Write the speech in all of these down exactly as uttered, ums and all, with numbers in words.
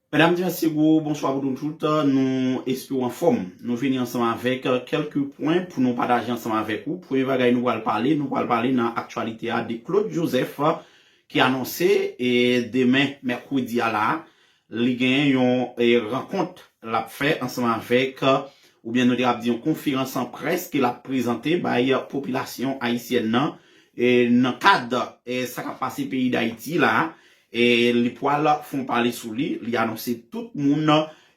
Medam, mesye, gwo bonswa pou nou tout. Nou espere w anfòm. Nou vini ansanm avèk kèlke pwen pou nou pataje ansanm avèk ou. Premye bagay nou pral pale, nou pral pale nan aktyalite a de Claude Joseph ki anonse e demen mèkredi a la, li gen yon e, rankont l ap fè ansanm avèk, oubyen nou te ap di yon konferans an près ke l ap prezante bay popilasyon ayisyèn nan e, nan kad e, sa k ap pase peyi Dayiti la. E li pral fè yon pale sou li, li anonse tout moun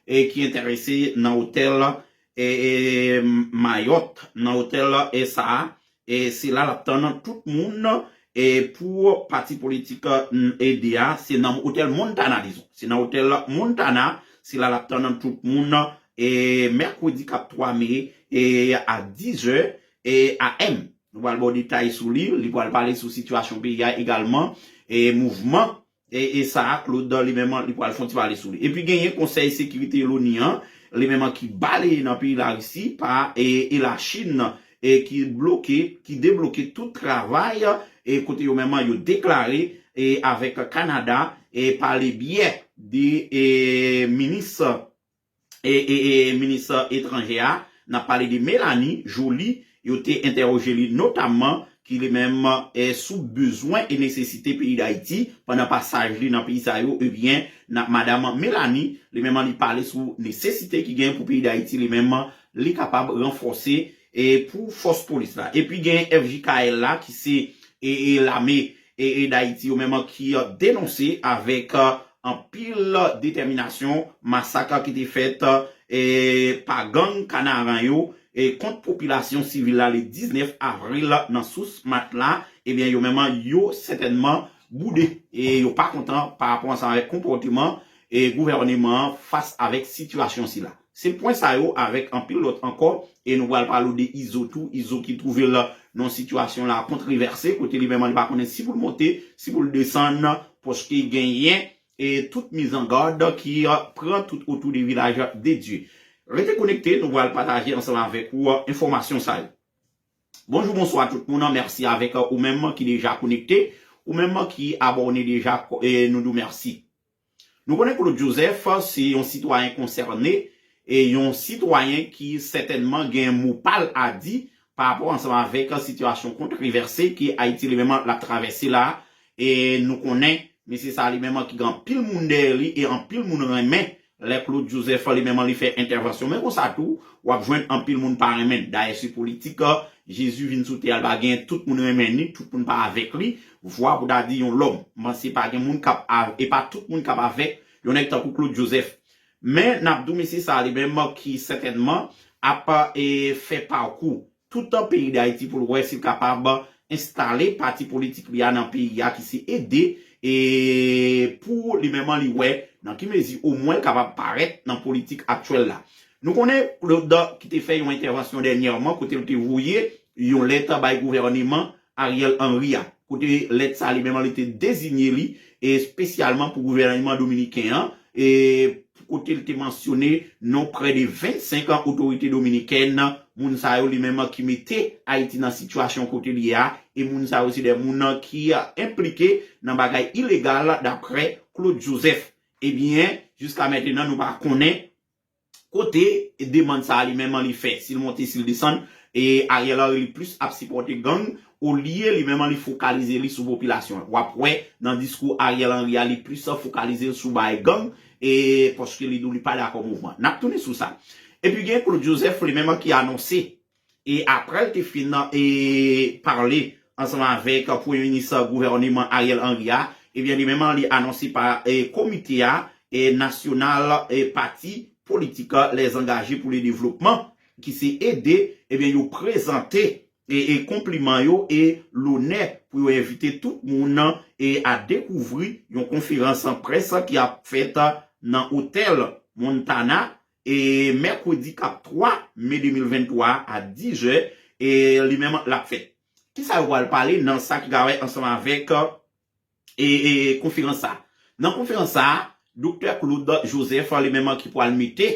e, ki enterese nan otèl e, e, Mayòt, nan otèl e, sa a. E se la l ap tann tout moun e, pou pati politik e, de a, se nan otèl Montana, dizon. Se nan otèl Montana, se la l ap tann tout moun e, mèkredi k ap twa me e, a diz è e, a m. Nou pral ba w detay sou li, li pral pale sou sitiyasyon peyi a egalman e, mouvman e, e sa a, Claude li menm, li pral fè yon ti pale sou li. Epi genyen Konsèy Sekirite Loni an, li menm ki baleye nan peyi Larisi pa e, e Lachin e, ki bloke, ki debloke tout travay e, kote yo menm yo deklare e, avèk Kanada e, pa le byè de e, minis e, e, e, minis etranjè a, n ap pale de Melanie Joly, yo te entèwoje li notamman ki li menm e, sou bezwen e nesesite peyi Dayiti pandan pasaj li nan peyi sa yo, ebyen, n ap madanm Melanie, li menm li pale sou nesesite ki gen pou peyi Dayiti, li menm li kapab ranfòse e pou fòs polis la. Epi gen F J K L la ki se e, e lame e, e Dayiti yo menm ki denonse avèk anpil detèminasyon masak ki te fèt e, pa gang Kanaran yo e, kont popilasyon sivil la le diznèf avril nan Sous Matla, ebyen yo menm yo sètènman boude e yo pa kontan pa rapò ansanm avèk konpòteman e gouvèneman an fas avèk sitiyasyon sila. Se pwen sa yo avèk anpil lòt ankò e nou pral pale w de Izo tou, Izo ki twouve l nan yon sitiyasyon la kontrevèse kote li menm li pa konnen si pou l monte, si pou l desann, paske genyen e tout mizangad ki pran tout otou de vilaj de Dye. Rete konekte, nou pral pataje ansanm avèk ou enfòmasyon sa yo. Bonjou, bonswa tout moun, mèsi avèk ou menm ki deja konekte, ou menm ki abòne deja, e nou di w mèsi. Nou konnen Claude Joseph se yon sitwayen konsène e yon sitwayen ki sètènman gen mo pa l a di pa rapò ansanm avèk sitiyasyon kontrevèse ke Ayiti li menm l ap travèse la. E nou konnen mesye sa li menm ki gen anpil moun dèyè li e anpil moun renmen lè Claude Joseph li menm li fè entèvansyon. Men konsa tou, w ap jwenn anpil moun pa renmen l. Dayè se politik, Jezi vin sou tè a, l pa gen tout moun renmen li, tout moun pa avèk li. Vwa pou ta di yon lòm. M panse pa gen moun k ap av- e pa tout moun k ap avèk yon nèg tankou Claude Joseph. Men n ap di w mesye sa li menm ki sètènman ap e, fè pakou toutan peyi Dayiti pou l wè si l kapab enstale pati politik li a nan peyi a ki se ede e pou li menm li wè nan ki mezi omwen l kapab parèt nan politik aktyèl la. Nou konnen Claude ki te fè yon entèvansyon dènyèman kote l te voye yon lèt bay gouvèneman Ariel Henry a. Kote lèt sa li menm li te dezinye li espesyalman pou gouvèneman dominiken an e kote l te mansyone non prè de vennsenk otorite dominikèn, moun sa yo li menm ki mete Ayiti nan sitiyasyon kote li ye a e moun sa yo se de moun ki enplike nan bagay ilegal daprè Claude Joseph. Ebyen, jiska mentenan nou pa konnen kote demann sa a li menm li fè, si l monte, si l desann, e Ariel Henry li plis ap sipòte gang olye li menm li fokalize li sou popilasyon an. W ap wè nan diskou Ariel Henry a li plis fokalize l sou bay gang e paske li di w li pa dakò mouvman. N ap tounen sou sa. Epi gen Claude Joseph li menm ki anonse e aprè l te fin e pale ansanm avèk premye minis gouvèneman Ariel Henry a, ebyen li menm li anonse pa e komite a e nasyonal e pati politik Les Engagés pour le Développement ki se ede, ebyen yo prezante e, e konpliman yo e lonè pou yo envite tout moun e a dekouvri yon konferans près ki ap fèt nan otèl Montana e mèkredi k ap twa me de mil venntwa a diz è e li menm l ap fèt. Kisa yo pral pale nan sa ki gawè ansanm avèk e, e konferans sa a? Nan konferans sa a, Doktè Claude Joseph li menm ki pral mete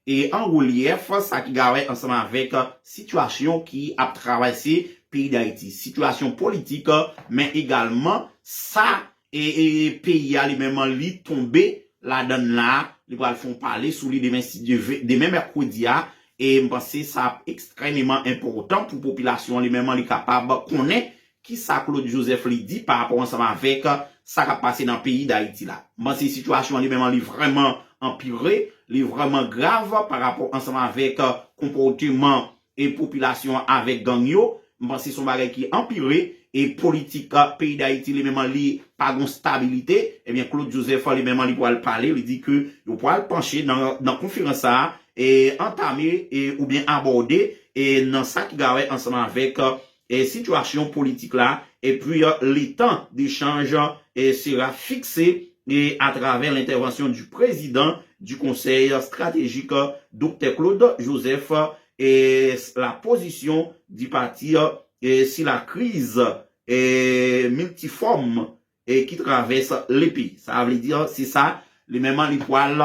e an relyèf sa ki gawè ansanm avèk sitiyasyon ki ap travèse peyi Dayiti, sitiyasyon politik, men egalman sa e, e peyi a li menm li tonbe ladann la Li pral fè yon pale sou li demen, si Dye vle, demen mèkredi a. E m panse sa ap ekstrèmeman enpòtan pou popilasyon an li menm an li kapab konnen kisa Claude Joseph li di pa rapò ansanm avèk sa k ap pase nan peyi Dayiti la. M panse sitiyasyon an li menm an li vrèman anpire, li vrèman grav pa rapò ansanm avèk konpòteman e popilasyon an avèk gang yo. M panse se yon bagay ki anpire e politik peyi Dayiti li menm an li pa gon stabilite. Ebyen Claude Joseph li menm an li pral pale, li di ke yo pral panche nan, nan konferans sa a e antame e oubyen abòde e nan sa ki gen a wè ansanm avèk e sitiyasyon politik la, epi le temps d'échange e sera fixé e à travers l'intervention du président du Conseil stratégique, Doktè Claude Joseph, et la position du parti et sur la crise et multiforme et qui traverse le pays. Sa vle di, se sa, li menm li pral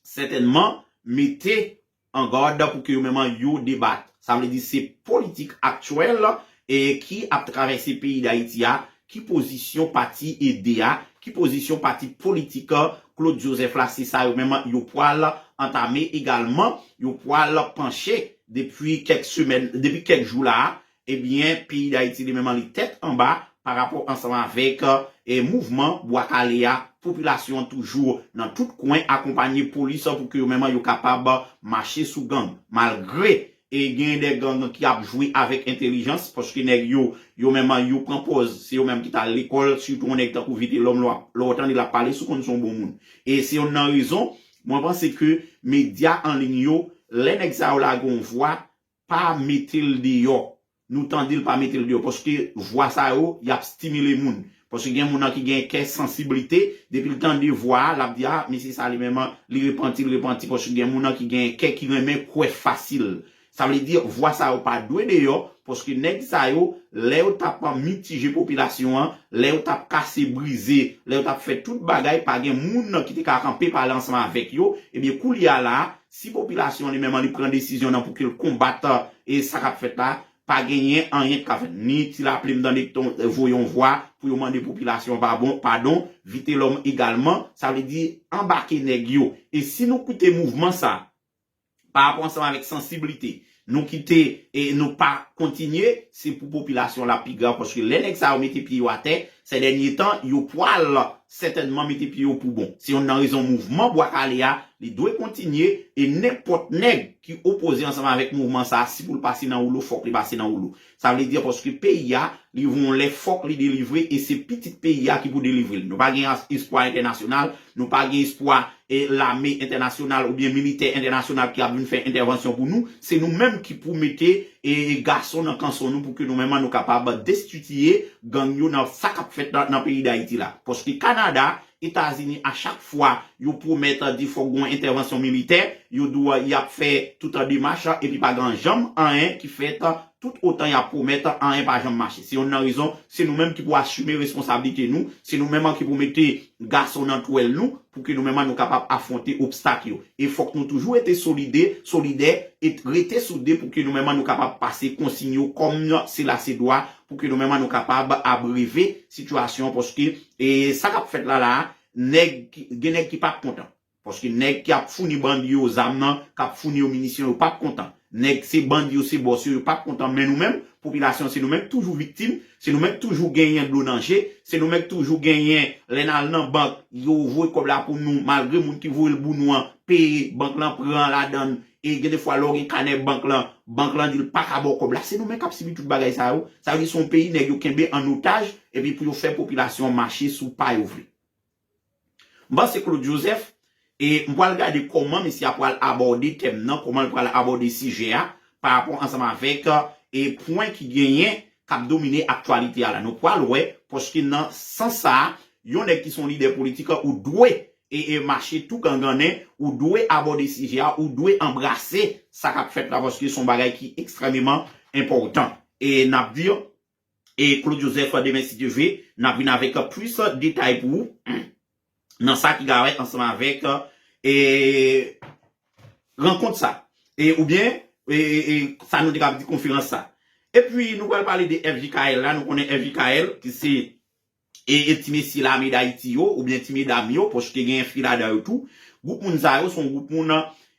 sètènman mete an gad pou ke yo menm yo debat. Sa vle di se politik aktyèl e ki ap travèse peyi Dayiti a, ki pozisyon pati e de a, ki pozisyon pati politik Claude Joseph la, se sa yo menm yo pral antame egalman, yo pral panche depi kèk semèn, depi kèk jou la a, ebyen, peyi Dayiti li menm li tèt anba pa rapò ansanm avèk e mouvman Bwa Kale a, popilasyon an toujou nan tout kwen akonpanye polis pou ke yo menm yo kapab mache sou gang. Malgre e gen de gang ki ap jwe avèk entèlijans, paske nèg yo, yo menm yo pran pòz, se yo menm ki t al lekòl, sitou yon nèg tankou Vitelòm, lè w ap, lè w tande l ap pale, si w konn se yon bon moun. E se youn nan rezon, mwen panse ke medya an liy yo, lè nèg sa yo lage yon vwa, pa mete l deyò. Nou tande l pa mete l deyò. Paske vwa sa yo, y ap stimile moun. Paske gen moun nan ki gen kè sansiblite, depi l tande vwa a, l ap di, a, mesye sa li menm, li repanti, li repanti. Paske gen moun nan ki gen kè ki renmen kwè fasil. Sa vle di, vwa sa yo pa dwe deyò, paske nèg sa yo, lè yo t ap mitije popilasyon an, lè yo t ap kase, brize, lè yo t ap fè tout bagay, pa gen moun ki te ka kanpe pale ansanm avèk yo. Ebyen, koulye a la a, si popilasyon an li menm li pran desizyon nan pou ke l konbat e sa k ap fèt la, pa genyen anyen k ka fèt. Ni Ti Lapli m tande ki voye yon vwa pou yo mande popilasyon an padon, Vitelòm egalman, sa vle di anbake nèg yo. E si nou koute mouvman sa, pa rapò ansanm avèk sansiblite, nou kite e nou pa kontinye, se pou popilasyon la pi grav, paske lè nèg sa yo mete pye yo atè, se dènye tan, yo pral sètènman mete pye yo pou bon. Se youn nan rezon mouvman Bwa Kale a, li dwe kontinye, e nenpòt nèg ki opoze ansanm avèk mouvman sa a, si pou l pase nan woulo, fòk li pase nan woulo. Sa vle di, paske peyi a, li rive yon lè, fòk li delivre, e se pitit peyi a ki pou delivre l. Nou pa gen as-, espwa entènasyonal, nou pa gen espwa e lame entènasyonal oubyen militè entènasyonal ki ap vin fè entèvansyon pou nou, se nou menm ki pou mete e gason nan kanson nou pou ke nou menm nou kapab destitiye gang yo nan sa k ap fèt nan, nan peyi Dayiti la. Paske Kanada, Etazini, a chak fwa yo pwomèt di fòk gon entèvansyon militè, yo di w y ap fè tout demach epi pa gen janm anyen ki fèt. Tout otan y ap pwomèt, anyen pa janm mache. Se youn nan rezon, se nou menm ki pou asime responsablite nou, se nou menm ki pou mete gason nan twèl nou, pou ke nou menm nou kapab afwonte obstak yo. E fòk nou toujou rete solide, solidè, e rete soude pou ke nou menm nou kapab pase konsiy yo kòm se la se dwa, pou ke nou menm nou kapab abreve sitiyasyon, paske e sa k ap fèt la la, nèg, gen nèg ki p ap kontan. Paske nèg ki ap founi bandi yo zam nan, k ap founi yo minisyon, yo p ap kontan. Nèg se bandi yo, se bòs yo, yo p ap kontan. Men nou menm, popilasyon, se nou menm k toujou viktim, se nou menm k toujou genyen dlo nan je, se nou menm k toujou genyen, lè n al nan bank, yo voye kòb la pou nou, malgre moun ki voye l pou nou an, peye, bank lan pran ladan l, e gen de fwa lè w gen kanè bank lan, bank lan di l pa ka ba w kòb la, se nou menm k ap sibi tout bagay sa yo. Sa vle di se yon peyi nèg yo kenbe an otaj, epi pou yo fè popilasyon an mache sou pa yo vle. M panse Claude Joseph, e m pral gade kòman mesye a pral abòde tèm nan, kòman l pral abòde sijè a, pa rapò ansanm avèk e pwen ki genyen k ap domine aktyalite a la. Nou pral wè, paske nan sans sa a, yon nèg ki se yon lidè politik, ou dwe e, e mache tou gangannen, ou dwe abòde sijè a, ou dwe anbrase sa k ap fèt la, paske se yon bagay ki ekstrèmeman enpòtan. E n ap di, e Claude Joseph demen si Dye vle, n ap vin avèk plis detay pou ou nan sa ki gen a wè ansanm avèk e rankont sa. E oubyen e, e, e sa nou te ka di konferans sa. Epi nou pral pale de F J K L la, nou konnen F J K L ki se e, e ti mesye lame Dayiti yo, oubyen ti medam yo, paske gen fi ladan yo tou. Gwoup moun sa yo se yon gwoup moun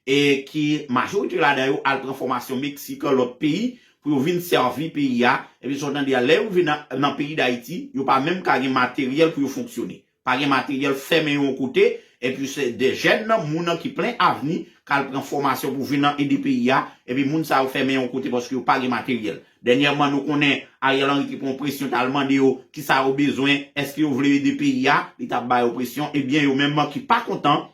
e ki majorite ladan yo al pran fòmasyon Meksik, lòt peyi, pou yo vin sèvi peyi a. Epi sa w tande a, lè yo rive nan, nan peyi Dayiti, yo pa menm ka gen materyèl pou yo fonksyone. Pa gen materyèl, fèmen yo yon kote, epi se de jèn moun ki plen avni k al pran fòmasyon pou vin ede peyi a, epi moun sa yo fèmen yon kote paske yo pa gen materyèl. Dènyèman, nou konnen Ariel Henry te pran yon presyon, t al mande yo kisa yo bezwen, èske yo vle ede peyi a, li t ap ba yo presyon, ebyen yo menm ki pa kontan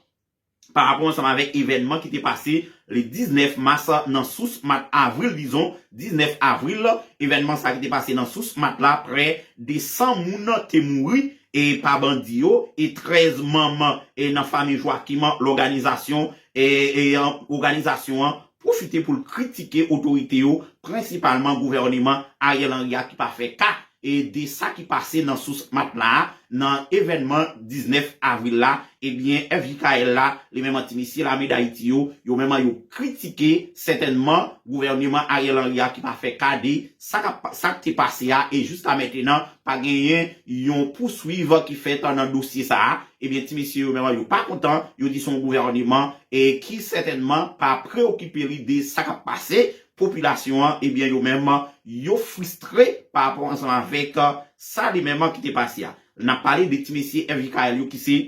pa rapò ansanm avèk evènman ki te pase le diznèf mas nan Sousmat, avril, dizon, diznèf avril, evènman sa ki te pase nan Sousmat la, prè de san moun te mouri e pa bandi yo, e trèz manm e nan fanmi Joachim, lòganizasyon e, e an, òganizasyon an pwofite pou l kritike otorite yo, prensipalman gouvèneman Ariel Henry a ki pa fè ka e de sa ki pase nan Sousmat la a, nan evènman diznèf avril la, ebyen, F J K L la, li menm ti mesye lame Dayiti yo, yo menm yo kritike sètènman gouvèneman Ariel Henry a ki pa fè ka de sa k ap, sa k te pase a, e jiska mentenan, pa genyen yon pouswiv ki fèt nan dosye sa a. Ebyen, ti mesye yo menm yo pa kontan, yo di se yon gouvèneman e ki sètènman pa preokipe li de sa k ap pase popilasyon an, ebyen, yo menm, yo fristre pa rapò ansanm avèk sa li menm ki te pase a. N ap pale de ti mesye F J K L yo ki se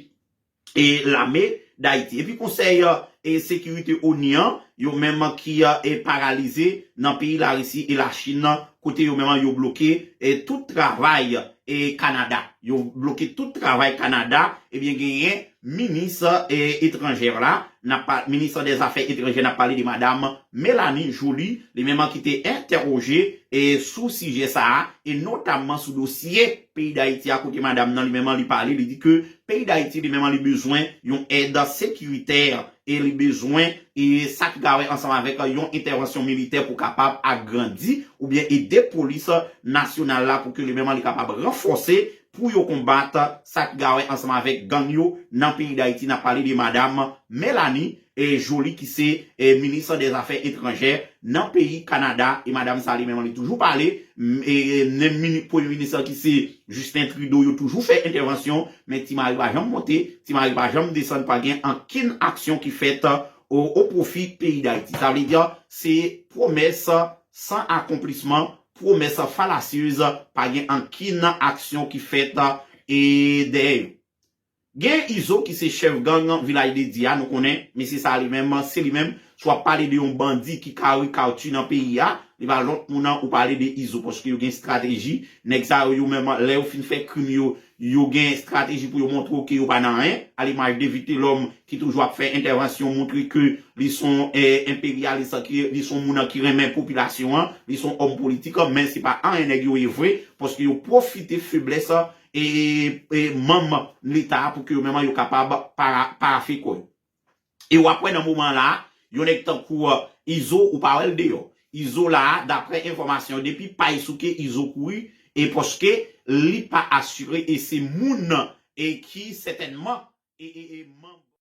e lame Dayiti. Epi konsèy e sekirite ONU an, yo menm ki e paralize nan peyi Larisi e Lachin, kote yo menm yo bloke e tout travay e Kanada. Yo bloke tout travay Kanada, ebyen genyen minis e etranjè la, n ap pa, minis dèzafè etranjè, n ap pale de madam Mélanie Joly, li menm ki te entèwoje e sou sijè sa a, e notamman sou dosye peyi Dayiti a, kote madam nan li menm li pale, li di ke peyi Dayiti li menm li bezwen yon èd sekiritè e li bezwen e sa ki ka wè ansanm avèk yon entèvansyon militè pou kapab agrandi oubyen ede polis nasyonal la pou ke li menm li kapab ranfòse pou yo konbat sa ki ka wè ansanm avèk gang yo nan peyi Dayiti. N ap pale de madam Mélanie e Joly ki se e minis dèzafè etranjè nan peyi Kanada. E madam sa li menm li toujou pale, m, e, e, menm mini, premye minis ki se Justin Trudeau, yo toujou fè entèvansyon, men Ti Mari pa janm monte, Ti Mari pa janm desann, pa gen ankenn aksyon ki fèt o, o pwofi peyi Dayiti. Sa vle di, se pwomès san akonplisman, pwomès falasyez, pa gen ankenn aksyon ki fèt e dèyè yo. Gen Izo ki se chèf gang Vilaj de Dye a, nou konnen, mesye sa li menm, se li menm, si w ap pale de yon bandi ki kare kawtchou nan peyi a, li pa lòt moun nan ou pale de Izo, paske yo gen estrateji, nèg sa yo, yo menm, lè yo fin fè krim yo, yo gen estrateji pou yo montre w ke yo pa nan anyen, alimaj de Vitelhomme ki toujou ap fè entèvansyon, montre ke li se yon e, enperyalis, ke li se yon moun ki renmen popilasyon an, li se yon òm politik, men se pa anyen nèg yo ye vre, paske yo pwofite feblès e, e manm Leta a pou ke yo menm yo kapab para, parafe kò yo. E w ap wè nan moman la, yon nèg tankou e, Izo, ou pa wè l deyò. Izo la, daprè enfòmasyon, depi pay souke, Izo kouri, e paske li pa asire, e se moun e ki sètènman e, e, e manm